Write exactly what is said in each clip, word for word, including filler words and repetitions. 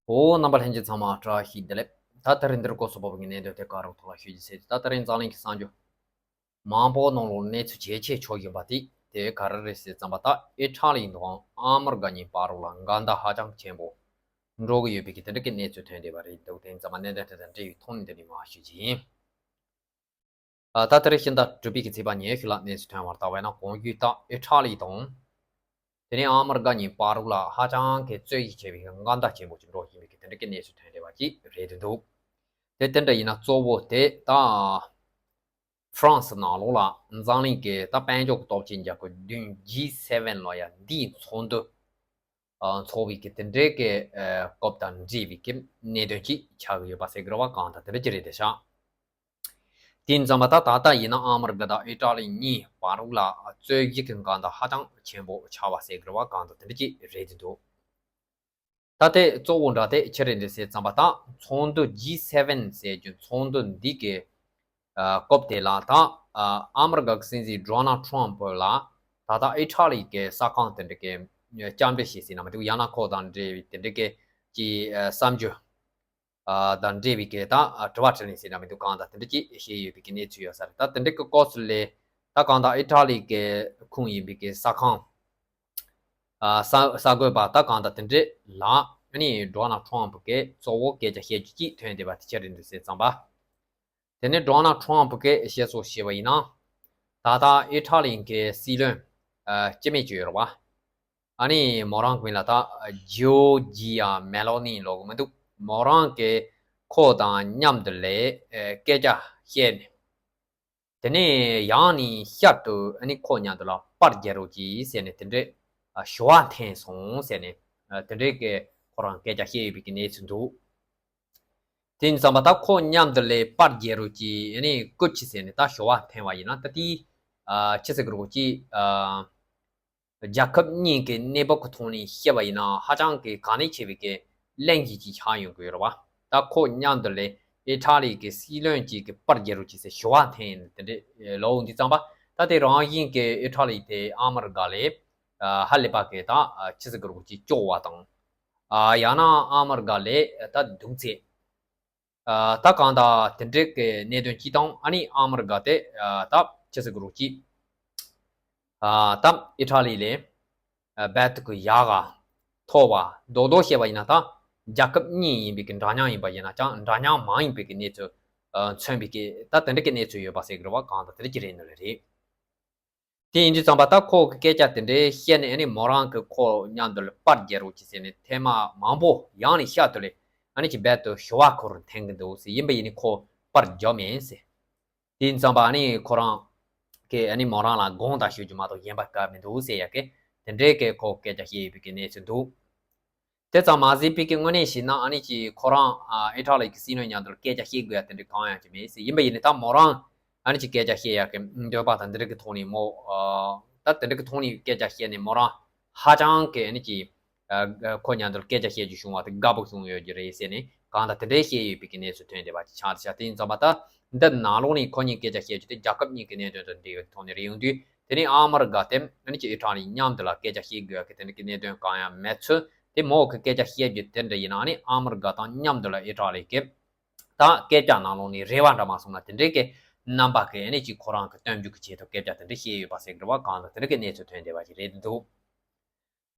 འོ། རྣམ་པ་ལྷན་རྒྱས་ཚང་མ་བཀྲ་ཤིས་བདེ་ལེགས། ད་དེ་རིང་འདིར་སྐོར་སོགས་པ་གི་གནད་དོན་དེ་ག་རང་ཐོག་ལ་ཤོད་རྒྱུ་ཟེར་ཏེ། ད་དེ་རིང་འཛམ་གླིང་གི་གསར་འགྱུར་མང་པོ་ནང་ལོགས་གནས་ཚུལ་ཇེ་ཆེ་ཆགས་བཞིན་པ་དེ་དེ་ག་རེ་རེད་ཟེར་ཙམ་པ། ད་ཨི་ཊ་ལི་དང་ཨ་མི་རི་ཀ་གཉིས་བར་ལ་འགལ་ཟླ་ཧ་ཅང་ཆེན་པོ་འགྲོ་གི་ཡོད་པའི་གི་དེ་འདྲ་གི་གནས་ཚུལ་ཐོན་བསྡད་པ་རེད་འདུག་དེ་ཙམ་པ་གནད་དོན་དེ་དང་འབྲེལ་བའི་ཐོག་ནས་འདི་ནས་མར་ཞུ་རྒྱུ་ཡིན། ཨ། ད་དེ་རིང་ཕྱི་ཟླ་དྲུག་པའི་གི་ཚེས་པ་ཉེར་བཞི་ལ་གནས་ཚུལ་ཐོན་པར་ལྟ་བས་ན། གོང་བརྗོད་ལྟར་ཨི་ཊ་ལི་དང་དེ་ནས་ཨ་མི་རི་ཀ་གཉིས་བར་ལ་ཧ་ཅང་གི་རྩོད་གཞི་ཆེ་བའི་འགལ་ཟླ་ཆེན་པོ་ཅིག་འགྲོ་བཞིན་པའི་གི་དེ་འདྲ་གི་གནས་ཚུལ་ཐོན་བསྡད་པ་ཅིག་རེད་འདུག་དེ་དེ་འདྲ་ཡིན་ན་གཙོ་བོ་དེ་ད་ཧྥ་རན་སི་ནང་ལོགས་ལ་འཛམ་གླིང་གི་ད་དཔལ་འབྱོར་གྱི་སྟོབས་ཆེན་རྒྱལ་ཁབ་བདུན་ཇི་སེ་ཝེན་ལབ་ཡ་འདིའི་ཚོགས་འདུ་ཨ། འཚོགས་པའི་གི་དེ་འདྲའི་གི་ཨ། སྐབས་དང་འབྲེལ་བའི་གི་གནད་དོན་ཅིག་ཆགས་ཀྱི་ཡོད་པ་ཟེར་གི་རེད་པ། གང་ལྟར་དེ་འདྲ་ཅིག་རེད་དེ་ཤག་དེ་ཙམ་པ་ད་ད་ལྟ་ཡིན་ན་ཨ་མི་རི་ཀ་དང་ཨི་ཊ་ལི་གཉིས་བར་ལ་རྩོད་གཞི་གི་འགལ་ཟླ་ཧ་ཅང་ཆེན་པོ་ཆགས་པ་ཟེར་གི་རེད་པ། གང་ལྟར་དེ་འདྲ་ཅིག་རེད་དེ་འདུག་ད་དེ་གཙོ་བོ་འདྲ་དེ་ཆི་རེད་འདུག་ཟེར་ཙམ་པ། ད་ཚོགས་འདུ་ཇི་སེ་ཝེན་ཟེར་རྒྱུ་ཚོགས་འདུ་འདི་གི་ཨ། སྐབས་དེ་ལ་ད་ཨ། ཨ་མི་རི་ཀ་གི་སྲིད་འཛིན་ཌོ་ནལ་ཊམ་ཕུ་ལ་ད་ལྟ་ཨི་ཊ་ལི་གི་གསར་ཁང་དེ་འདྲ་གི་བཅར་འདྲི་བྱས་ཟེར་ན་མི་འདུག་ཡང་ན་ཁོ་དང་འབྲེལ་བའི་དེ་འདྲ་གི་ཅིག་ཨ། གསར་འགྱུར་ཨ། དང་འབྲེལ་བའི་གི་ད་ཨ། དྲི་བ་དྲིས་ལན་ཟེར་ན་མི་འདུག་གང་ལྟར་དེ་འདྲ་ཅིག་བྱས་ཡོད་པའི་གི་གནས་ཚུལ་ཡོད་ས་རེད། ད་དེ་འདྲ་གི་སྐབས་སུ་ལས་ད་གང་ལྟར་ཨི་ཊ་ལི་གི་ཁོངས་ཡིན་པའི་གི་གསར་ཁང་ཨ། གསར་གསར་འགོད་པ་ད་གང་ལྟར་དེ་འདྲ་ལ་ཨ་ནི་ཌོ་ནལ་ཊམ་ཕུ་གིས་གཙོ་བོ་སྐད་ཆ་བཤད་རྒྱུ་ཅིག་ཐོན་བསྡད་པ་དེ་ཆི་རེད་འདུག་ཟེར་ཙམ་པ། དེ་ནས་ཌོ་ནལ་ཊམ་ཕུ་གིས་བཤད་སྲོལ་བྱས་པ་ཡིན་ན། ད་ལྟ་ཨི་ཊ་ལི་གི་སྲིད་བློན་ཨ། སྤྱི་མེད་ཅིག་ཡོད་རེད་པ། ཨ་ནི་མོ་རང་གི་མིང་ལ་ད་ཇོར་ཇི་ཡ་མེ་ལོ་ནི་ལབ་ཀྱི་མི་འདུག་མོ་རང་གིས་ཁོ་དང་མཉམ་དུ་ལས་ཨ། སྐད་ཆ་བཤད་ནས། དེ་ནས་ཡང་ནས་བསྐྱར་དུ་ཨ་ནི་ཁོ་མཉམ་དུ་ལ་པར་རྒྱག་རོགས་གྱིས་ཟེར་ནས་དེ་འདྲའི་ཨ། ཞུ་བ་འཐེན་སོང་ཟེར་ནས་ཨ། དེ་འདྲའི་གི་ཁོ་རང་སྐད་ཆ་བཤད་ཡོད་པའི་གི་གནས་ཚུལ་འདུག་དེ་ཡིན་ཙམ་པ་ད་ཁོ་མཉམ་དུ་ལས་པར་རྒྱག་རོགས་གྱིས་ཨ་ནི་སྐུ་མཁྱེན་ཟེར་ནས་ད་ཞུ་བ་འཐེན་པ་ཡིན་ན། ད་དེ་ཨ། ཆི་ཟེར་གི་རེད་གོ་ཅིག་ཨ། རྒྱལ་ཁབ་གཉིས་ཀྱི་གནས་བབ་ཀྱི་ཐོག་ནས་བཤད་པ་ཡིན་ན་ཧ་ཅང་གི་གལ་གནད་ཆེ་བའི་གི་གླེང་གཞི་ཅིག་ཆགས་ཡོང་གི་ཡོད་རེད་པ། ད་ཁོ་མཉམ་དུ་ལས་ཨི་ཊ་ལི་གི་སྲིད་བློན་ཅིག་གི་པར་རྒྱག་རོགས་གྱིས་ཟེར་ཞུ་བ་འཐེན་དེ་འདྲའི་ལབ་འོང་དུས་ཙམ་པ། ད་དེ་རང་བཞིན་གི་ཨི་ཊ་ལི་དེ་ཨ་མི་རི་ཀ་ལས་ཨ། ཧ་ལས་པ་གི་ད་ཨ། ཆི་ཟེར་གི་རེད་གོ་ཅིག་སྐྱོ་བ་དང་ཨ། ཡང་ན་ཨ་མི་རི་ཀ་ལས་ད་གདུང་སེམས་ཨ། ད་གང་ལྟར་དེ་འདྲའི་གི་གནད་དོན་ཅིག་དང་ཨ་ནི་ཨ་མི་རི་ཀ་དེ་ཨ། ད་ཆི་ཟེར་གི་རེད་གོ་ཅིག་ཨ། ད་ཨི་ཊ་ལི་ལས་ཨ། རྦད་དེ་གི་ཡག་ག་མཐོ་བ་རྡོག་རྡོག་བཤད་པ་ཡིན་ན། ད་རྒྱལ་ཁབ་གཉིས་ཡིན་པའི་གི་འདྲ་མཉམ་ཡིན་པ་ཡིན་ན་ཅང་འདྲ་མཉམ་མ་ཡིན་པའི་གི་གནས་ཚུལ་ཨ། མཚོན་པའི་གི་ད་དེ་འདྲའི་གི་གནས་ཚུལ་ཡོད་པ་ཟེར་གི་རེད་པ། གང་ལྟར་དེ་འདྲ་ཅིག་རེད་ནི་ལ་རེད། དེ་ཡིན་དུས་ཙམ་པ་ད་ཁོ་གི་སྐད་ཆ་དེ་འདྲའི་བཤད་ནས་ཨ་ནི་མོ་རང་གིས་ཁོ་མཉམ་དུ་ལ་པར་རྒྱག་རོགས་གྱིས་ཟེར་ནས་ཐེངས་མ་མང་པོ་ཡང་ནས་བསྐྱར་དུ་ལས་ཨ་ནི་ཅིག་རྦད་དེ་ཞུ་བ་ཁོ་རང་འཐེན་གི་འདུག་ཟེར། ཡིན་པ་ཡིན་ནི་ཁོ་པར་རྒྱག་མེད་ཟེར། དེ་ཡིན་ཙམ་པ་ཨ་ནི་ཁོ་རང་གིས་ཨ་ནི་མོ་རང་ལ་དགོངས་དག་ཞུ་རྒྱུ་མ་གཏོགས་གཞན་པ་ག་མི་འདུག་ཟེར་ཡ་གི་དེ་འདྲའི་གི་ཁོ་སྐད་ཆ་བཤད་ཡོད་པའི་གི་གནས་ཚུལ་འདུག་དེ་ཙམ་མ་ཟད་པའི་གི་དངོས་གནས་བྱས་ན་ཨ་ནི་ཅིག་ཁོ་རང་ཨ། ཨི་ཊ་ལི་གི་སྲིད་བློན་མཉམ་དུ་སྐད་ཆ་བཤད་དགོས་ཡ་དེ་འདྲ་གང་ཡང་ཅིག་མེད་ཟེར། ཡིན་པ་ཡིན་ནི་ད་མོ་རང་ཨ་ནི་ཅིག་སྐད་ཆ་བཤད་ཡ་གི་འདོད་པ་དང་དེ་འདྲ་གི་ཐོག་ནས་མོ་ཨ། ད་དེ་འདྲ་གི་ཐོག་ནས་སྐད་ཆ་བཤད་ནས་མོ་རང་ཧ་ཅང་གི་ཨ་ནི་ཅིག་ཨ། ཁོ་མཉམ་དུ་སྐད་ཆ་བཤད་རྒྱུ་བྱུང་བ་དེ་དགའ་པོ་བྱུང་ཡོད་ཀྱི་རེད་ཟེར་ནས་གང་ལྟར་དེ་འདྲའི་བཤད་ཡོད་པའི་གི་གནས་ཚུལ་ཐོན་བསྡད་པ་ཅིག་ཆགས་བསྡད་ཤག་དེ་ཡིན་ཙམ་པ་ད་འདི་ནང་ལོགས་ནས་ཁོ་གཉིས་སྐད་ཆ་བཤད་རྒྱུ་དེ་རྒྱལ་ཁབ་གཉིས་ཀྱི་གནད་དོན་དང་འབྲེལ་ཡོད་ཐོག་ནས་རེད་ཡོང་དུས། དེ་ནས་ཨ་མི་རི་ཀ་དེ་ཨ་ནི་ཅིག་ཨི་ཊ་ལི་མཉམ་དུ་ལ་སྐད་ཆ་བཤད་དགོས་ཡ་གི་དེ་འདྲ་གི་གནད་དོན་གང་ཡང་མེད་ཚུལ། དེ་མོ་གི་སྐད་ཆ་བཤད་རྒྱུ་དེ་འདྲ་ཡིན་ན་ཨ་ནི་ཨ་མི་རི་ཀ་དང་མཉམ་དུ་ལ་ཨི་ཊ་ལི་གི་ད་སྐད་ཆ་ནང་ལོགས་ནས་རེ་བ་འདྲ་མ་སོང་ན་དེ་འདྲའི་གི་རྣམ་པ་གི་ཨ་ནི་ཅིག་ཁོ་རང་གི་སྟོན་རྒྱུ་གི་ཆེད་དུ་སྐད་ཆ་དེ་འདྲ་བཤད་ཡོད་པ་ཟེར་གི་རེད་པ། གང་ལ་དེ་འདྲ་གི་གནས་ཚུལ་ཐོན་བསྡད་པ་ཞིག་རེད་འདུག་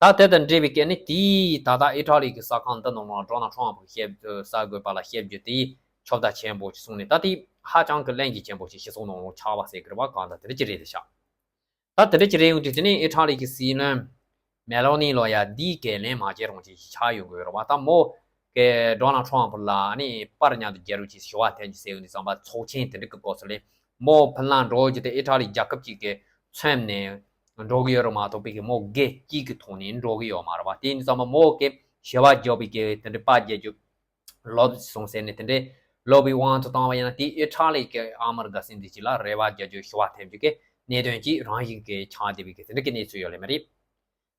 ད་དེ་དང་འབྲེལ་བའི་གི་ཨ་ནི་དེའི་ད་ལྟ་ཨི་ཊ་ལི་གི་གསར་ཁང་འདི་ནང་ལ་ཌོ་ནལ་ཊམ་ཕུ་གི་བཤད་གསར་འགོད་པ་ལ་བཤད་རྒྱུ་དེ་ཁྱབ་བརྡལ་ཆེན་པོ་ཞིག་སོང་ནས། ད་དེ་ཧ་ཅང་གི་གླེང་གཞི་ཆེན་པོ་ཞིག་སྤྱི་ཚོགས་ནང་ལ་ཆགས་པ་ཟེར་གི་རེད་པ། གང་ལྟར་དེ་འདྲ་ཅིག་རེད་ཤག་ད་དེ་འདྲ་ཅིག་རེད་ཡོང་དུས་དེ་ནས་ཨི་ཊ་ལི་གི་སྲིད་བློན་མེ་ལོ་ནི་ལབ་ཡ་འདིས་གི་ལན་མ་བརྒྱབ་རང་ཅིག་ཆགས་ཡོང་གི་ཡོད་རེད་པ། ད་མོ་གི་ཌོ་ནལ་ཊམ་ཕུ་ལ་ཨ་ནི་པར་མཉམ་དུ་རྒྱག་རོགས་གྱིས་ཞུ་བ་འཐེན་རྒྱུ་ཟེར་ཡོང་དུས་ཙམ་པ། ཚོགས་ཆེན་དེ་འདྲ་གི་སྐབས་སུ་ལས་མོ་ཕིན་ལན་འགྲོ་རྒྱུ་དེ་ཨི་ཊ་ལི་རྒྱལ་ཁབ་ཅིག་གི་མཚམས་ནས་འགྲོ་གི་ཡོད་རེད་མ་གཏོགས་པའི་གི་མོ་སྒེར་གཅིག་གི་ཐོག་ནས་འགྲོ་གི་ཡོད་མ་རེད་པ། དེ་ཡིན་དུས་ཙམ་པ་མོ་གི་ཞུ་བ་རྒྱག་པའི་གི་དེ་འདྲ་པར་རྒྱག་རྒྱུ་ལོབ་སོང་ཟེར་ནས་དེ་འདྲའི་ལོབ་པི་དབང་དུ་བཏང་བ་ཡིན་ན། དེ་ཨི་ཊ་ལི་གི་ཨ་མི་རི་ཀ་སྲིད་འཛིན་ཅིག་ལ་རེ་བ་རྒྱག་རྒྱུ་ཞུ་བ་འཐེན་རྒྱུ་གི་གནད་དོན་ཅིག་རང་བཞིན་གི་ཆགས་བསྡད་པའི་གི་དེ་འདྲ་གི་གནས་ཚུལ་ཡོད་ལེ་མ་རེད།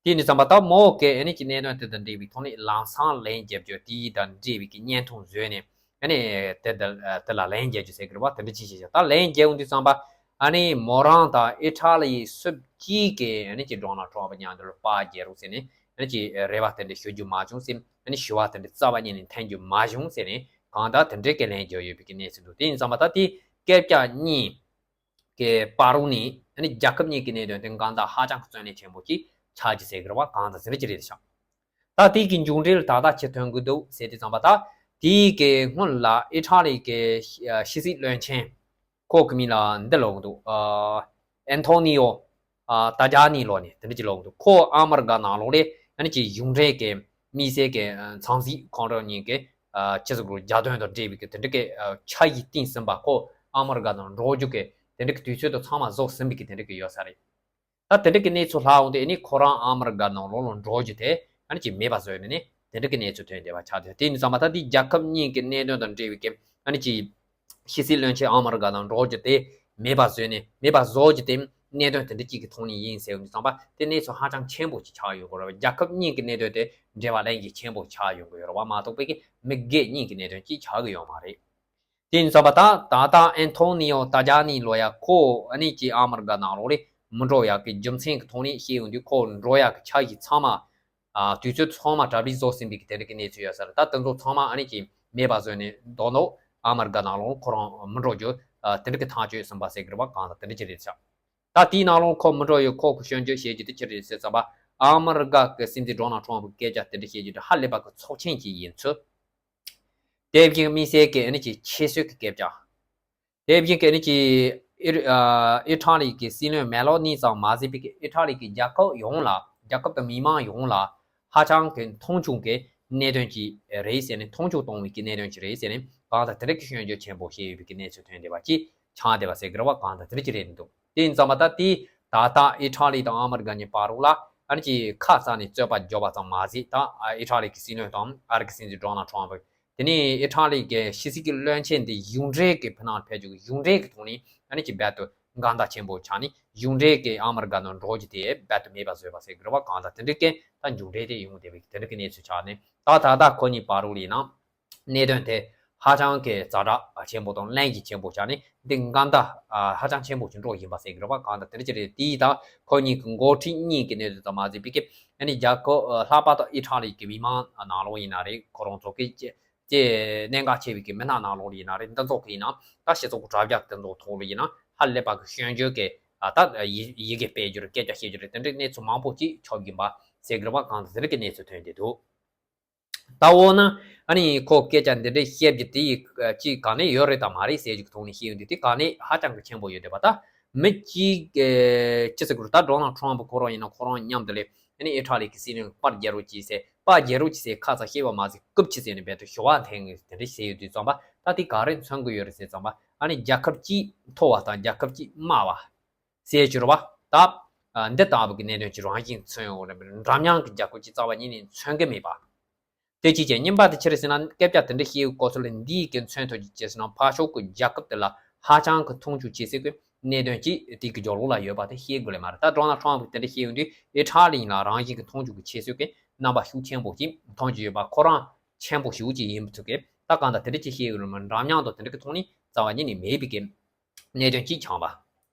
དེ་ནི་ཙམ་པ་ད་མོ་གི་ཨ་ནི་ཅིག་གནད་དོན་དེ་དང་འབྲེལ་བའི་ཐོག་ནས་ལམ་སང་ལན་རྒྱབ་རྒྱུ་དེ་དང་འབྲེལ་བའི་གི་བརྙན་ཐུང་བཟོས་ནས་ཨ་ནི་དེ་དེ་དེ་ལ་ལན་རྒྱབ་རྒྱུ་ཟེར་གི་རེད་པ། དེ་འདྲ་ཅིག་བྱས་ཤག་ད་ལན་རྒྱབ་ཡོང་དུས་ཙམ་པ་ཨ་ནི་མོ་རང་དང་ཨི་ཊ་ལི་སུ་གཅིག་གི་ཨ་ནི་ཅིག་ཌོ་ནལ་ཊམ་ཕུ་མཉམ་དུ་ལ་པར་རྒྱག་རོགས་ཟེར་ནས་ ཨ་ནི་ཅིག་རེ་བ་དེ་འདྲ་ཞུ་རྒྱུ་མ་བྱུང་ཟེར། ཨ་ནི་ཞུ་བ་དེ་འདྲ་རྩ་བ་ཉིད་ནས་འཐེན་རྒྱུ་མ་བྱུང་ཟེར་ནས་གང་ལྟར་དེ་འདྲའི་གི་ལན་རྒྱག་ཡོད་པའི་གི་གནས་ཚུལ་འདུག་དེ་ཡིན་ཙང་མ་ད་དེ་སྐད་ཆ་གཉིས་ཀྱི་བར་རུ་ནས་ཨ་ནི་རྒྱལ་ཁབ་གཉིས་ཀྱི་གནད་དོན་དེ་གང་ལྟར་ཧ་ཅང་གི་བརྩོན་ལེན་ཆེན་པོ་ཅིག་ཆགས་ཀྱི་ཟེར་གི་རེད་བ། གང་ལྟར་ཟེར་གྱི་རེད་ཤག་ད་དེའི་གི་མཇུག་འབྲས་ལ་ད་ལྟ་ཅི་ཐོན་གི་འདུག་ཟེར་དུས་ཙམ་པ་ད་དེའི་གི་སྔོན་ལ་ཨི་ཊ་ལི་གི་ཕྱི་སྲིད་བློན་ཆེན་ཁོ་གི་མིང་ལ་འདི་ལབ་གི་འདུག་ཨན་ཐོ་ནི་ཡོ་ཏཱ་ཇཱ་ནི་ལབ་ནས་དེ་འདྲ་ཅིག་ལབ་གི་འདུག་ཁོ་ཨ་མི་རི་ཀ་ནང་ལོགས་ལ་ཨ་ནི་ཅིག་གཞུང་འབྲེལ་གི་དམིགས་བསལ་གི་ཚང་སྲིད་ཁོང་རང་གཉིས་ཀྱི་ཅི་ཟེར་དགོས་རྒྱལ་དོན་དང་འབྲེལ་བའི་གི་དེ་འདྲ་གི་ཆ་ཡིག་བཏིང་ཟིན་པ་ཁོ་ཨ་མི་རི་ཀ་ནང་འགྲོ་རྒྱུ་གི་དེ་འདྲ་གི་དུས་ཚོད་དང་ཚང་མ་རྫོགས་ཟིན་པའི་གི་དེ་འདྲ་གི་ཡོད་ས་རེད། ད་དེ་འདྲ་གི་གནས་ཚུལ་ལྷག་འོང་དུས་ཨ་ནི་ཁོ་རང་ཨ་མི་རི་ཀ་ནང་ལོགས་ལ་འགྲོ་རྒྱུ་དེ་ཨ་ནི་ཅིག་མེད་པ་བཟོས་ནས་ནི་དེ་འདྲ་གི་གནས་ཚུལ་ཐོན་བསྡད་པ་ཆགས་འདུག་དེ་ཡིན་ཙང་མ་ད་འདི་རྒྱལ་ཁབ་གཉིས་ཀྱི་གནད་དོན་དང་འབྲེལ་བའི་གི་ཨ་ནི་ཅིག་ཕྱི་སྲིད་བློན་ཆེན་ཨ་མི་རི་ཀ་ནང་འགྲོ་རྒྱུ་དེ་མེད་པ་བཟོས་ནས་མེད་པ་བཟོ་རྒྱུ་དེ་གནད་དོན་དེ་འདྲ་གཅིག་གི་ཐོག་ནས་ཡིན་ཟེར་བ་ཡིན་ཙང་མ་དེ་གནས་ཚུལ་ཧ་ཅང་ཆེན་པོ་ཅིག་ཆགས་ཡོད་སྐོར་རེད་བ། རྒྱལ་ཁབ་གཉིས་ཀྱི་གནད་དོན་དེ་འབྲེལ་བ་ལྷན་ཅིག་ཆེན་པོ་ཆགས་ཡོང་གི་ཡོད་རེད་བ། མ་གཏོགས་པའི་གི་མི་སྒེར་གཉིས་ཀྱི་གནད་དོན་ཅིག་ཆགས་ཀྱི་ཡོད་མ་རེད། དེ་ཡིན་ཙང་མ་ད་ད་ལྟ་ཨན་ཐོ་ནི་ཡོ་ཏཱ་ཇཱ་ནི་ལབ་ཡ་ཁོ་ཨ་ནི་ཅིག་ཨ་མི་རི་ཀ་ནང་ལོགས་ལ་མི་འགྲོ་ཡ་གི་རྒྱུ་མཚན་གི་ཐོག་ནས་བཤད་ཡོང་དུས་ཁོ་འགྲོ་ཡ་གི་ཆ་ཡིག་ཚང་མ་ཨ་དུས་ཚོད་ཚང་མ་གྲ་སྒྲིག་བཟོ་ཟིན་པའི་གི་དེ་འདྲ་གི་གནས་ཚུལ་ཡོད་ས་རེད། ད་དེ་ཚོ་ཚང་མ་ཨ་ནི་ཅིག་མེད་པ་བཟོས་ནས་མདོར་ན་ཨ་མི་རི་ཀ་ནང་ལོགས་ཁོ་རང་མི་འགྲོ་རྒྱུ་ཨ་དེ་འདྲ་གི་ཐག་གཅོད་ཟིན་པ་ཟེར་གི་རེད་བ། གང་ལྟར་དེ་འདྲ་ཅིག་རེད་ཤག་ད་དེའི་ནང་ལོགས་ཁོ་མི་འགྲོ་ཡོད་ཁོ་གི་སྐྱོན་བརྗོད་བྱེད་རྒྱུ་དེ་ཅི་རེད་ཟེར་ཙམ་པ་ཨ་མི་རི་ཀ་གི་སྲིད་འཛིན་ཌོ་ནལ་ཊམ་ཕི་གི་སྐད་ཆ་དེ་འདྲ་བཤད་རྒྱུ་དེ་ཧ་ལས་པ་གི་ཚོགས་ཆེན་ཅིག་ཡིན་ཚུལ། དེ་བཞིན་དམིགས་བསལ་གྱི་ཨ་ནི་ཅིག་ཁྱད་གསོད་ཀྱི་སྐད་ཆ། དེ་བཞིན་གྱི་ཨ་ནི་ཅིག་ཨི་ཨི་ཊ་ལི་གི་སྲིད་བློན་མེ་ལོ་ནི་ཙམ་མ་ཟད་པའི་གི་ཨི་ཊ་ལི་གི་རྒྱལ་ཁབ་ཡོངས་ལ་རྒྱལ་ཁབ་དང་མི་མང་ཡོངས་ལ་ཧ་ཅང་གི་མཐོང་ཆུང་གི་གནད་དོན་ཅིག་རེད་ཟེར་ནས་མཐོང་ཆུང་གཏོང་བའི་གི་གནད་དོན་ཅིག་རེད་ཟེར་ནས་གང་ལྟར་དེ་འདྲ་གི་སྐྱོན་བརྗོད་ཆེན་པོ་བྱས་ཡོད་པའི་གི་གནས་ཚུལ་ཐོན་བསྡད་པ་ཅིག་ཆགས་བསྡད་པ་ཟེར་གི་རེད་བ། གང་ལྟར་དེ་འདྲ་ཅིག་རེད་འདུག་དེ་ཡིན་ཙང་མ་ད་དེ་ད་ལྟ་ཨི་ཊ་ལི་དང་ཨ་མི་རི་ཀ་གཉིས་བར་རུ་ལ་ཨ་ནི་ཅིག་ཁ་རྩ་ནས་རྩོད་པ་རྒྱག་པ་ཙམ་མ་ཟད། ད་ཨི་ཊ་ལི་གི་སྲིད་བློན་དང་ཨ་རི་གི་སྲིད་འཛིན་ཌོ་ནལ་ཊམ་ཕི། དེ་ནས་ཨི་ཊ་ལི་གི་ཕྱི་སྲིད་ཀྱི་བློན་ཆེན་འདི་གཞུང་འབྲེལ་གྱི་ཕུ་ནང་ཕེབས་རྒྱུ་གི་གཞུང་འབྲེལ་གྱི་ཐོག་ནས་ཨ་ནི་ཅིག་རྦད་དུ་འགལ་ཟླ་ཆེན་པོ་ཆགས་ནས་གཞུང་འབྲེལ་གྱི་ཨ་མི་རི་ཀ་ནང་འགྲོ་རྒྱུ་དེ་རྦད་དུ་མེད་པ་བཟོས་པ་ཟེར་གི་རེད་བ། གང་ལྟར་དེ་འདྲའི་གི་ད་མཇུག་འབྲས་དེ་ཡོང་བསྡད་པའི་དེ་འདྲ་གི་གནས་ཚུལ་ཆགས་ནས་ད་ད་ལྟ་ཁོ་གཉིས་བར་རུ་ལ་ཡིན་ན་གནད་དོན་དེ་ཧ་ཅང་གི་ཛ་དྲག་ཆེན་པོ་དང་ལྷན་ཅིག་ཆེན་པོ་ཆགས་ནས་འདི་འགལ་ཟླ་ཧ་ཅང་ཆེན་པོ་ཞིག་འགྲོ་བཞིན་པ་ཟེར་གི་རེད་བ། གང་ལྟར་དེ་འདྲ་ཅིག་རེད། དེ་ཡིས་ད་ཁོ་གཉིས་ཀྱི་འགོ་ཁྲིད་གཉིས་ཀྱི་གནད་དོན་དང་མ་ཟད་པའི་གི་ཨ་ནི་རྒྱལ་ཁབ་ལྷག་པར་དུ་ཨི་ཊ་ལི་གི་མི་མང་ནང་ལོགས་ཡིན་ན་རེད། ཁོ་རང་ཚོ་གི་ཅེ་ཅེ་གནད་འགག་ཆེ་བའི་གི་མི་སྣ་ནང་ལོགས་ལ་ཡིན་ན་རེད། འདི་ཚོ་གི་ཡིན་ན་ད་སྤྱི་ཚོགས་ཀྱི་དྲ་རྒྱ་དེ་ཚོ་ཐོག་ལ་ཡིན་ན་ཧ་ལས་པ་གི་སྐྱོན་བརྗོད་ཀྱི་ཨ་ད་ཡི་ཡི་གེ་སྤེལ་རྒྱུ་རེད། སྐད་ཆ་བཤད་རྒྱུ་རེད། དེ་འདྲའི་གནས་ཚུལ་མང་པོ་ཅིག་ཆགས་ཀྱིན་པ་ཟེར་གི་རེད་བ། གང་ལྟར་དེ་འདྲ་གི་གནས་ཚུལ་ཐོན་བསྡད་འདུག་ད་འོ་ན་ཨ་ནི་ཁོ་སྐད་ཆ་འདི་འདྲའི་བཤད་རྒྱུ་དེ་ཅིག་ག་ནས་ཡོད་རེད་དང་མ་རེད་ཟེར་རྒྱུ་གི་ཐོག་ནས་བཤད་ཡོང་དུས་དེ་ག་ནས་ཧ་ཅང་གི་ཆེན་པོ་ཡོད་རེད་པ། ད་མི་གཅིག་ཅི་ཟེར་དགོས་རེད། ད་ཌོ་ནལ་ཊམ་ཕི་ཁོ་རང་ཡིན་ན་ཁོ་རང་མཉམ་དུ་ལས་ཨ་ནི་ཨི་ཊ་ལི་གི་སྲིད་བློན་པར་རྒྱལ་རོགས་གྱིས་ཟེར། པར་རྒྱལ་རོགས་གྱིས་ཟེར་ཁ་ཚ་ཤེས་པ་མ་ཟད་རྐུབ་ཆེ་ཟེར་ནས་རྦད་དེ་ཞུ་བ་འཐེན་དེ་འདྲ་བཤད་ཡོད་དུས་ཙམ་པ་ད་དེ་ག་རེ་མཚོན་གི་ཡོད་རེད་ཟེར་ཙམ་པ་ཨ་ནི་རྒྱལ་ཁབ་གཅིག་མཐོ་བ་དང་རྒྱལ་ཁབ་གཅིག་དམའ་བ་ཟེར་གྱི་རེད་བ། ད་འདི་ལྟ་བུ་གི་གནད་དོན་གྱི་རང་བཞིན་མཚོན་ཡོང་རེད། འདྲ་མཉམ་གྱི་རྒྱལ་ཁབ་ཅིག་རྩ་བ་ཉིད་ནས་མཚོན་གི་མེད་པ། དེ་གཅིག་བྱས། གཉིས་པ་དེ་ཅི་རེད་ཟེར་ན་སྐད་ཆ་དེ་འདྲ་བཤད་ཡོད་སྐོར་ཚོ་ལ་འདིའི་གི་མཚོན་ཐུབ་ཀྱི་ཅི་ཟེར་ན་ཕར་ཕྱོགས་ཀྱི་རྒྱལ་ཁབ་དེ་ལ་ཧ་ཅང་གི་མཐོང་ཆུང་བྱེད་སྲིད་ཀྱི་གནད་དོན་ཅིག་དེ་གི་སྦྱོར་ལོག་ལ་ཡོད་པ་དེ་ཤེས་དགོས་ལེ་མ་རེད། ད་ཌོ་ནལ་ཊམ་ཕི་དེ་འདྲ་བཤད་ཡོང་དུས་ཨི་ཊ་ལི་ཡིན་ན་རང་བཞིན་གྱི་མཐོང་ཆུང་གི་བྱེད་སྲོལ་གྱི་རྣམ་པ་ཤུགས་ཆེན་པོ་ཅིག་མཐོང་རྒྱུ་ཡོད་པ་ཁོ་རང་ཆེན་པོ་ཞེ་པོ་ཅིག་ཡིན་པ་ཚོ་གི་ད་གང་ལྟར་དེ་འདྲ་ཅིག་བཤད་ཡོད་རེད་མ། འདྲ་མཉམ་དང་དེ་འདྲ་གི་ཐོག་ནས་རྩ་བ་ཉིད་ནས་མེད་པའི་གི་གནད་དོན་ཅིག་ཆགས་པ།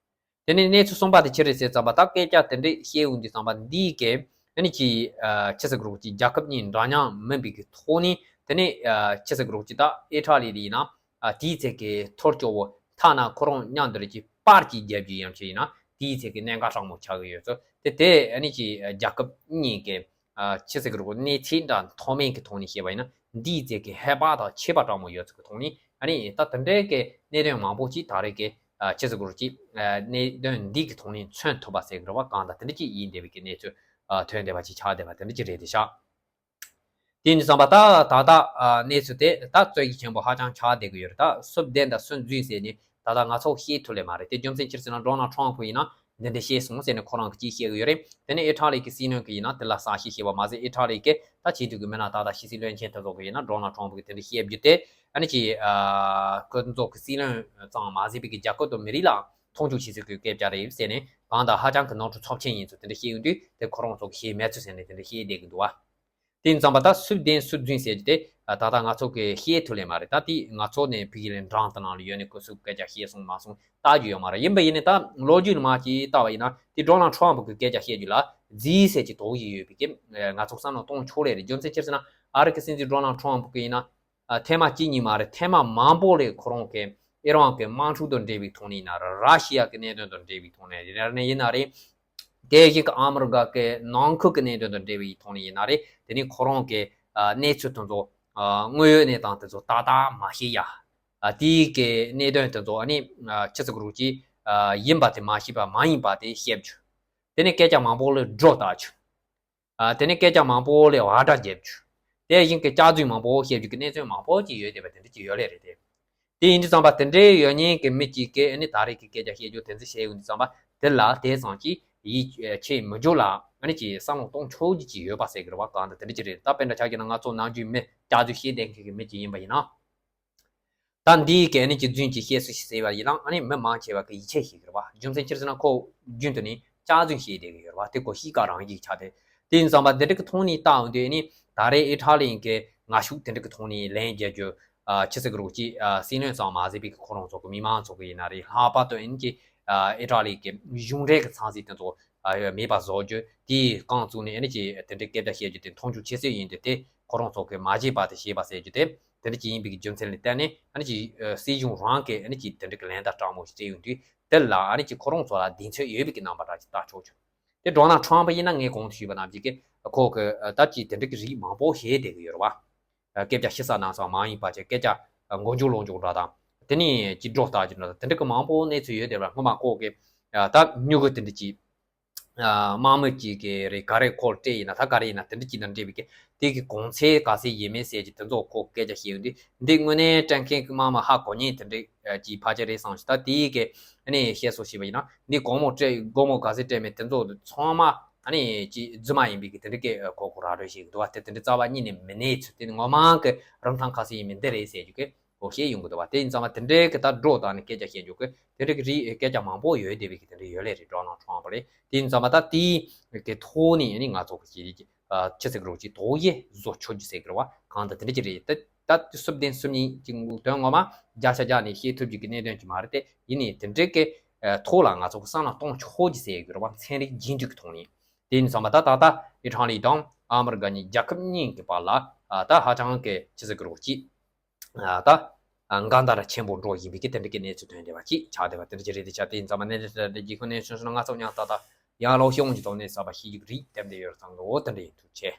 དེ་ནས་གནས་ཚུལ་གསུམ་པ་དེ་ཅི་རེད་ཟེར་ཙམ་པ་ད་སྐད་ཆ་དེ་འདྲ་བཤད་ཡོང་དུས་ཙམ་པ་འདིའི་གི་ཨ་ནི་ཅི་ཨ་ཅི་ཟེར་དགོས་རེད་ཅིག་རྒྱལ་ཁབ་གཉིས་འདྲ་མཉམ་མིན་པའི་གི་ཐོག་ནས་དེ་ནས་ཨ་ཅི་ཟེར་དགོས་རེད་ཅིག་ད་ཨི་ཊ་ལི་ལ་ཡིན་ན་ཨ་དེའི་ཚེ་གི་ཐོར་སྐྱོ་བོ་ཐ་ན་ཁོ་རང་མཉམ་དུ་རེད་ཅིག་པར་གྱི་རྒྱབ་ཀྱི་ཡང་ཅི་ཡིན་ན་དེའི་ཚེ་གི་གནད་འགག་དྲག་མོ་ཆགས་ཀྱི་ཡོད་ཚོད་དེ་དེ་ཨ་ནི་ཅི་རྒྱལ་ཁབ་གཉིས་གི་ཨ་ཅི་ཟེར་དགོས་རེད་གནས་ཚད་འདྲ་མཐོ་དམན་གི་ཐོག་ནས་བཤད་པ་ཡིན་ན་འདིའི་ཚེ་གི་ཧེ་བག་དང་ཁྱད་པར་དྲག་མོ་ཡོད་ཚོད་གི་ཐོག་ནས་ཨ་ནི་ད་དེ་འདྲའི་གི་གནད་དོན་མང་པོ་ཅིག་ད་རེས་གི་ཨ་ཅི་ཟེར་དགོས་རེད་ཅིག་ཨ་གནད་དོན་འདི་གི་ཐོག་ནས་མཚོན་ཐུབ་པ་ཟེར་གི་རེད་བ། གང་ལྟར་དེ་འདྲ་ཅིག་ཡིན་བསྡད་པའི་གི་གནས་ཚུལ་ཨ་ཐོན་བསྡད་པ་ཅིག་ཆགས་བསྡད་པ་དེ་འདྲ་ཅིག་རེད་དེ་ཤག་དེ་ཡིན་དུས་ཙམ་པ་ད་ད་ལྟ་ཨ་གནས་ཚུལ་དེ་ད་རྩོད་ཀྱི་ཆེན་པོ་ཧ་ཅང་ཆགས་བསྡད་ཀྱི་ཡོད་རེད། ད་སུ་བདེན་དང་སུ་རྫུན་ཟེར་ནས་ད་ལྟ་ང་ཚོ་ཤེས་ཐུབ་ལེ་མ་རེད། དེ་རྒྱུ་མཚན་ཅི་རེད་ཟེར་ན་ཌོ་ནལ་ཊམ་ཕི་ཡིན་ན་འདི་འདྲ་བཤད་སོང་ཟེར་ནས་ཁོ་རང་གིས་ཅིག་བཤད་ཀྱི་ཡོད་རེད། དེ་ནས་ཨི་ཊ་ལི་གི་སྲིད་བློན་གྱིས་ཡིན་ན་དེ་ལ་གསལ་བཤད་བྱས་པ་མ་ཟད་ཨི་ཊ་ལི་གི་ད་བྱེད་དུས་ཀྱི་མི་སྣ་ད་ལྟ་ཕྱི་སྲིད་བློན་ཆེན་དེ་ཚོ་གིས་ཡིན་ན་ཌོ་ནལ་ཊམ་ཕི་གིས་དེ་འདྲ་བཤད་རྒྱུ་དེ་ཨ་ནི་ཅིག་ཨ་ཁོ་ཚོ་གི་སྲིད་བློན་ཙམ་མ་ཟད་པའི་གི་རྒྱལ་ཁབ་དང་མི་རིགས་ལ་མཐོང་ཆུང་བྱེད་སྲིད་ཀྱི་སྐད་ཆ་རེད་ཟེར་ནས་གང་ལྟར་ཧ་ཅང་གི་ནོར་འཁྲུལ་ཚབས་ཆེན་ཡིན་ཚུལ་དེ་འདྲ་བཤད་ཡོང་དུས་དེ་ཁོ་རང་ཚོ་གིས་ཤེས་མེད་ཚུལ་ཟེར་ནས་དེ་འདྲ་བཤད་བསྡད་ཀྱི་འདུག་བ། དེ་ཡིན་ཙམ་པ་ད་སུ་བདེན་སུ་རྫུན་ཟེར་རྒྱུ་དེ་ ད་ལྟ་ང་ཚོ་གི་ཤེས་ཐུབ་ལེ་མ་རེད། ད་དེ་ང་ཚོ་ནས་ཕ་གི་ལས་འབྲང་དུ་ནང་ལ་ཡོད་ནས་སྐུ་སུ་སྐད་ཆ་བཤད་སོང་མ་སོང་ལྟ་རྒྱུ་ཡོད་མ་རེད། ཡིན་པ་ཡིན་ནས་ད་ལོ་རྒྱུས་ལ་མ་ཅིག་ལྟ་བ་ཡིན་ན་དེ་ཌོ་ནལ་ཊམ་གི་སྐད་ཆ་བཤད་རྒྱུ་ལ་རྫིས་ཟེར་གྱི་དོགས་ཡིག་ཡོད་པའི་གི་ང་ཚོ་བསམ་བློ་གཏོང་ཆོག་ལེ་རེད། རྒྱུ་མཚན་ཅི་ཟེར་ན་ཨ་རི་གི་སྲིད་འཛིན་ཌོ་ནལ་ཊམ་གི་ཡིན་ན་ཐེངས་མ་གཅིག་གཉིས་མ་རེད། ཐེངས་མ་མང་པོ་ལས་ཁོ་རང་གི་ཨི་རན་གི་དམག་འཁྲུག་དང་འབྲེལ་བའི་ཐོག་ནས་ཡིན་ན་རེད། ར་ཤི་ཡ་གི་གནད་དོན་དང་འབྲེལ་བའི་ཐོག་ནས་ཡིན་ན་རེད། དེ་བཞིན་གྱི་ཨ་མི་རི་ཀ་གི་ནང་ཁུལ་གྱི་གནད་དོན་དང་འབྲེལ་བའི་ཐོག་ནས་ཡིན་ན་རེད། དེ་ནི་ཁོ་རང་གི་ཨ་གནས་ཚུལ་དེ་ཚོ་ཨ་དངོས་ཡོད་གནས་སྟངས་དེ་ཚོ་ཏག་ཏག་མ་ཤེས་ཡ། ཨ་དེའི་གི་གནད་དོན་དེ་ཚོ་ཨ་ནི་ཨ་ཆི་ཟེར་དགོས་རེད་ཅེ་ཨ་ཡིན་པ་དེ་མ་ཤེས་པ་མ་ཡིན་པ་དེ་བཤད་རྒྱུ། དེ་ནི་སྐད་ཆ་མང་པོ་ལ་སྒྲོ་བཏགས་རྒྱུ། ཨ་དེ་ནི་སྐད་ཆ་མང་པོ་ལ་བག་ཁྲ་འཇལ་རྒྱུ། དེ་བཞིན་གྱི་སྐྱག་རྫུན་མང་པོ་བཤད་རྒྱུ་གི་གནས་ཚུལ་མང་པོ་ཅིག་ཡོད་བསྡད་པ་དེ་འདྲ་ཅིག་ཡོད་ལེ་རེད་དེ། དེ་ཡིན་དུས་ཙམ་པ་དེ་འདྲའི་ཡོད་མཁན་གྱི་མི་གཅིག་གིས་ཨ་ནི་ད་རེས་ཀྱི་སྐད་ཆ་བཤད་རྒྱུ་དེ་ཚོ་བཤད་ཡོང་དུས་ཙམ་པ་དེ་ལ་དེ་ཙམ་གྱིས་ཡིད་ཆེས་མི་འཇོག་ལ་ཨ་ནི་ཅིག་བསམ་བློ་གཏོང་ཆོག་རྒྱུ་ཅིག་ཡོད་པ་ཟེར་གི་རེད་བ། གང་ལྟར་དེ་འདྲ་ཅིག་རེད། ད་དཔེར་ན་ཆ་བཞག་ན་ང་ཚོ་ནམ་རྒྱུན་མི་སྐྱག་རྫུན་བཤད་བསྡད་མཁན་གྱི་མི་གཅིག་ཡིན་པ་ཡིན་ན། ད་འདིའི་གི་ཨ་ནི་ཅིག་རྫུན་གྱི་བཤད་སྲོལ་ཞིག་ཟེར་བ་ཡིན་ན་ཨ་ནི་མི་མང་ཆེ་བ་གི་ཡིད་ཆེས་ཤིག་རེད་བ། རྒྱུ་མཚན་ཅི་ཟེར་ན་ཁོ་རྒྱུན་དུ་ནི་སྐྱག་རྫུན་བཤད་བསྡད་གི་ཡོད་རེད་བ། དེ་ཁོ་གཤིས་ཀ་རང་ཡིག་ཆགས་ཏེ། དེ་ཡིན་ཙམ་པ་དེ་འདྲ་གི་ཐོག་ནས་བལྟ་འོང་དུས་ཨ་ནི་ད་རེས་ཨི་ཊ་ལི་གི་ངར་ཤུགས་དེ་འདྲ་གི་ཐོག་ནས་ལན་རྒྱག་རྒྱུ་ཨ་ཆི་ཟེར་གི་རེད་ཅེ་ཨ་སྲིད་བློན་ཙམ་མ་ཟད་པའི་གི་ཁོ་རང་ཚོ་གི་མི་མང་ཚོ་གི་ཡིན་ན་རེད། ལྷག་པར་དུ་ཨ་ནི་ཅིག་ཨ་ཨི་ཊ་ལི་གི་གཞུང་འབྲེལ་གི་ཚང་སྲིད་དེ་ཚོ་ཨ་མེད་པ་བཟོ་རྒྱུ། དེའི་རྐང་བཙུགས་ནས་ཨ་ནི་ཅིག་དེ་འདྲའི་སྐད་ཆ་བཤད་རྒྱུ་དེ་མཐོང་ཆུང་བྱེད་སྲོལ་ཡིན་དུས་དེ་ཁོ་རང་ཚོ་གི་མ་བརྗེད་པ་དེ་བྱེད་པ་ཟེར་རྒྱུ་དེ་དེ་འདྲ་ཅིག་ཡིན་པའི་གི་རྒྱུ་མཚན་ལ་བརྟེན་ནས་ཨ་ནི་ཅིག་ཨ་སྲིད་གཞུང་རང་གིས་ཨ་ནི་ཅིག་དེ་འདྲ་གི་ལན་བརྡ་དྲང་མོ་ཞིག་སྤྲད་ཡོང་དུས་དེ་ལ་ཨ་ནི་ཅིག་ཁོ་རང་ཚོ་ལ་གདེང་ཚོད་ཡོད་པའི་གི་རྣམ་པ་འདྲ་ཅིག་ལྟ་ཆོག་ཆོག་དེ་ཌོ་ནལ་ཊམ་ཡིན་ན་ངས་གོང་དུ་ཞུས་པ་ནང་བཞིན་གི་ཁོ་གི་ད་ཅིག་དེ་འདྲ་གི་རིགས་མང་པོ་བཤད་བསྡད་གི་ཡོད་རེད་བ། སྐད་ཆ་ཤི་ས་ན་ས་མ་ཡིན་པ་བྱས་སྐད་ཆ་མགོ་མཇུག་ལོག་མཇུག་འདྲ་དང་དེ་ནས་ཅིག་སྒྲོ་བཏགས་ཀྱི་འདྲ་དང་དེ་འདྲ་གི་མང་པོ་གནས་ཚུལ་ཡོད་བསྡད་པ། སྔོན་མ་ཁོ་གི་ད་སྨྱུ་གུ་དེ་འདྲ་ཅིག་དམག་མི་གཅིག་གི་རེད་ག་རེ་ཁོ་སྤྲད་ཡིན་ན་ད་ག་རེ་ཡིན་ན་དེ་འདྲ་གཅིག་དང་འབྲེལ་བའི་གི་དེ་གི་གོང་ཚད་ག་ཚད་ཡིན་མིན་ཟེར་གྱི་དེ་ཚོ་ཁོ་སྐད་ཆ་བཤད་ཡོང་དུས་འདི་དངོས་གནས་སྤྲད་མཁན་གི་དམག་མི་ཧ་གོ་མཁན་དེ་འདྲ་གཅིག་ཕལ་ཆེར་རེད་བསམ་ཞིག་ད་དེའི་གི་ཨ་ནི་བཤད་སྲོལ་ཞིག་ཡིན་ན་འདི་སྒོར་མོ་སྤྲད་སྒོར་མོ་ག་ཚད་སྤྲད་མིན་དེ་ཚོ་ཚང་མ་ཨ་ནི་གཅིག་རྫུན་མ་ཡིན་པའི་གི་དེ་འདྲ་གི་ཁོ་ཁོ་ར་སྤྲོད་བྱེད་གི་འདུག་བ། དེ་དེ་འདྲ་རྩ་བ་ཉིད་ནས་མི་གནས་ཚུལ་དེ་ངོ་མ་གི་རིན་ཐང་ག་ཚད་ཡིན་མིན་འདི་རེད་ཟེར་རྒྱུ་གི་ཁོ་བཤད་ཡོང་གི་འདུག་བ། དེ་ཡིན་ཙང་མ་དེ་འདྲའི་གི་ད་སྒྲོ་བཏགས་ནས་སྐད་ཆ་བཤད་རྒྱུ་གི་དེ་འདྲའི་གི་རིགས་སྐད་ཆ་མང་པོ་ཡོད་བསྡད་པའི་གི་དེ་འདྲ་ཡོད་ལེ་རེད། ཌོ་ནལ་ཊམ་པ་རེད། དེ་ཡིན་ཙང་མ་ད་དེའི་གི་ཐོག་ནས་ཨ་ནི་ང་ཚོ་གི་ཅི་ཅི་ཟེར་གི་རེད་ཅི་དོགས་གཞི་བཟོ་ཆོག་རྒྱུ་ཟེར་གི་རེད་བ། གང་ལྟར་དེ་འདྲ་ཅི་རེད། ད་ད་སུབ་བདེན་སུབ་ཉིན་ཅིག་དོན་ངོ་མ་བརྒྱ་ཆ་བརྒྱ་ནས་བཤད་ཐུབ་རྒྱུ་གི་གནད་དོན་ཅིག་མ་རེད་དེ། ཡིན་ནའི་དེ་འདྲའི་གི་ཐོག་ལ་ང་ཚོ་གི་བསམ་བློ་གཏོང་ཆོག་རྒྱུ་ཟེར་གི་རེད་བ། ཚན་རིག་རྒྱུན་མཐུད་གི་ཐོག་ནས། དེ་ཡིན་ཙང་མ་ད་ད་ལྟ་ཨི་ཊ་ལི་དང་ཨ་མི་རི་ཀ་གཉིས་རྒྱལ་ཁབ་གཉིས་ཀྱི་བར་ལ་ད་ཧ་ཅང་གི་ཅི་ཟེར་གི་རེད་ཅི། ད་འགལ་ཟླ་ར་ཆེན་པོ་འགྲོ་བཞིན་པའི་གི་དེ་འདྲ་གི་གནས་ཚུལ་ཐོན་བསྡད་པ་ཅིག་ཆགས་བསྡད་པ་དེ་འདྲ་ཅིག་རེད། དེ་ཆ་དེ་ཡིན་ཙང་མ་གནད་འགག་འདྲ་འདྲ་རྒྱུ་ཁོ་ནས་སོང་སོང་ན་ང་ཚོ་ཡང་ད་ལྟ་ཡང་ལོག་ཤོང་གི་ཐོག་ནས་གསར་པ་ཤེས་རྒྱུ་རིགས་བསྟན་བསྡད་ཡོད་ཙང་གི་འོ་དེ་འདྲ་ཡིན། ཐུགས་རྗེ་ཆེ།